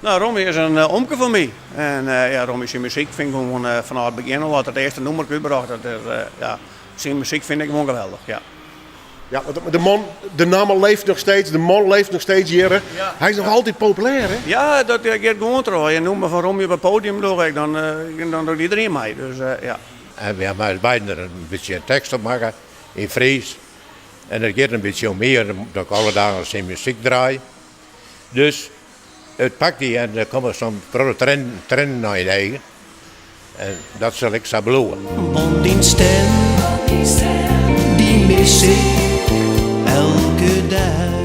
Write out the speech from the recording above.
No, Rommie is in omke fan my. En ja, Rommie syn muzyk fyn ik gewoan fanôf it begjin al, as it earste nûmer útbrocht, dat is, ja, syn muzyk fyn ik gewoan geweldich, ja. Ja, want de man, de namme leeft noch steeds, de man leeft noch steeds hjir. Hy is noch altyd populêr, hè? Ja, dat giet gewoan troch. As je nûmer fan Rommie op it podium dogge, dan, dan docht iedereen mei. Dus ja. En we hawwe mei beiden der in bytsje in tekst op makke yn Frysk. En it giet in bytsje om my, omdat ik alle dagen syn muzyk draai. Dus it pakt dy en der komme soms protte triennen nei je eagen. En dat sil ek sa bliuwe. Want dyn stim, dy mis ik elke dei.